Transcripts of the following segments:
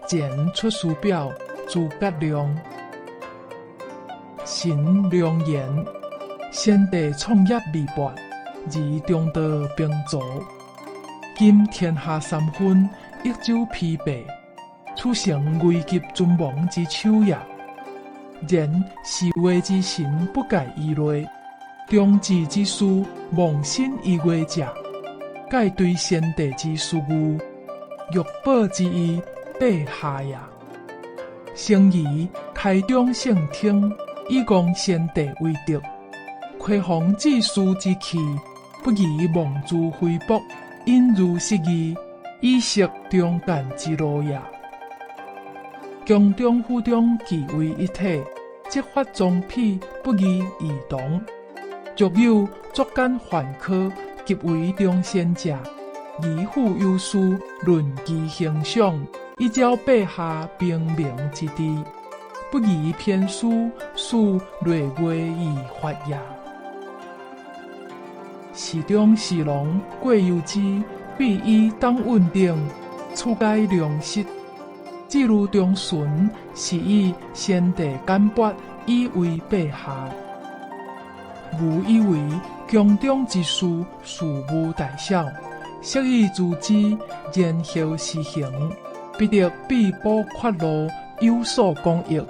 前出師表諸葛亮，神良言，先帝創業未半，而中道兵卒。今天下三分，益州疲弊，此誠危急存亡之秋也。然時月之神不蓋以內，眾志之士忘身於外者，蓋對先帝之事義，欲保之於陛下也。誠宜開忠聖聽，以光先帝威德，開宏志士之氣，不宜妄自菲薄，引喻失義，以失忠諫之路也。宮中府中俱為一體，執法宗痞不宜異同。若有作奸犯科，極為忠善者，宜賦有司論其刑賞，以昭陛下平明之治，不宜偏私，使累月於法也。侍中侍郎郭攸之，必以董允等處解良實，至如忠純，是以先帝簡拔以為陛下。吾以為宮中之事，事無大小，悉以諮之，然後施行，必得裨補缺漏，有所廣益。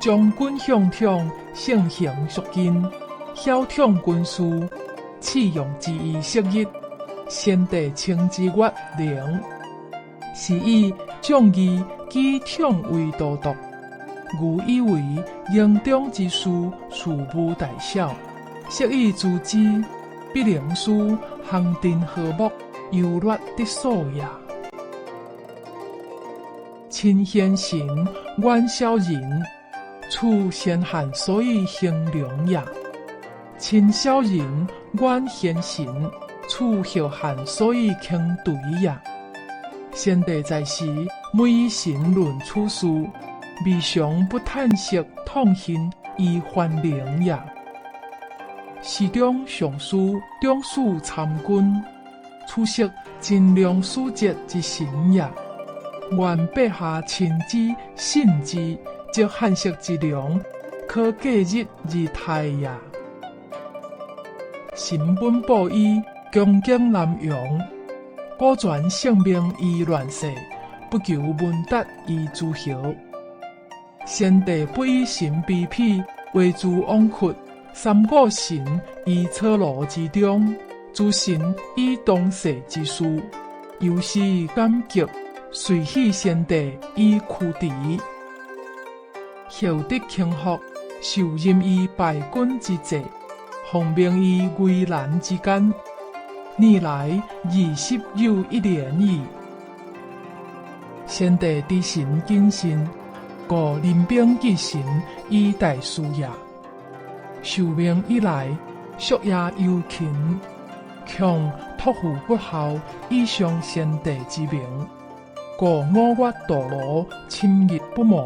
將軍向統，性行肅謹，曉統軍事，器用之以昔日，先帝稱之曰能。是以將議舉統為都督。吾以為營中之事，事無大小，悉以諮之，必能使行陣和睦，優劣得所也。親賢臣，遠小人，此先漢所以興隆也；親小人，遠賢臣，此後漢所以傾頹也。先帝在時，每以臣論處事，未嘗不嘆息痛恨以煩靈也。侍中、尚書、中使參軍，此實盡良守節之臣也。願陛下親之信之，則漢室之隆，可繼日而泰也。臣本布衣，恭敬南陽，苟全性命於亂世，不求聞達於諸侯。先帝不以臣卑鄙，為諸枉屈，三顧臣於草廬之中，誅臣於當世之事，由是感激，遂棄先帝以驅馳。後得傾覆，受任於敗軍之際，奉命於危難之間，年來二十有一年矣。先帝知臣謹慎，故臨兵記臣以代事也。受命以來，夙夜憂勤，恐託付不效，以傷先帝之明，故五月渡蘆，寢日不謀。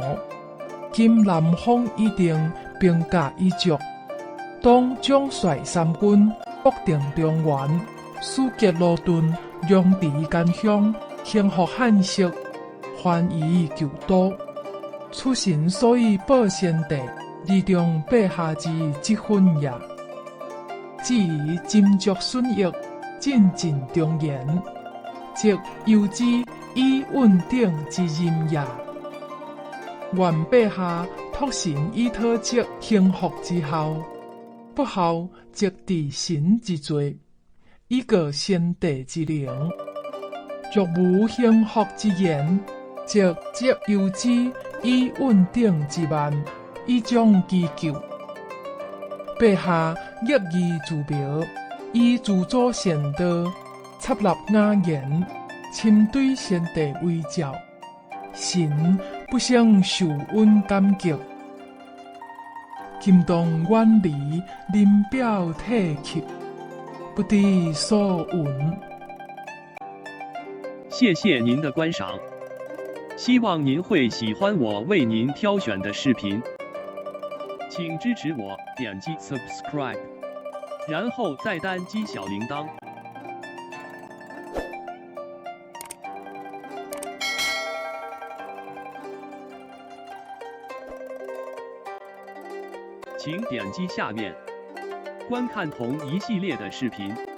今南風已定，兵甲已足，當獎率三軍，卜定中原，使結勞頓，揚治干鄉，興復漢室，還夷舊都。此臣所以報先帝，而忠陛下之職分也。至於斟酌損益，進盡忠言，則攸之以允鼎之任也。願陛下託臣以討則興復之效，不效則治臣之罪，以告先帝之靈。若無興復之言，則責攸之以允鼎之慢，以彰其咎。陛下逆義自明，以諸祖善道，插納雅言，親對先帝遺詔，臣不勝受恩感激。今當遠離，臨表涕泣，不知所云。謝謝您的觀賞，希望您會喜歡我為您挑選的視頻，請支持我點擊 subscribe，然後再單擊小鈴鐺。請點擊下面觀看同一系列的視頻。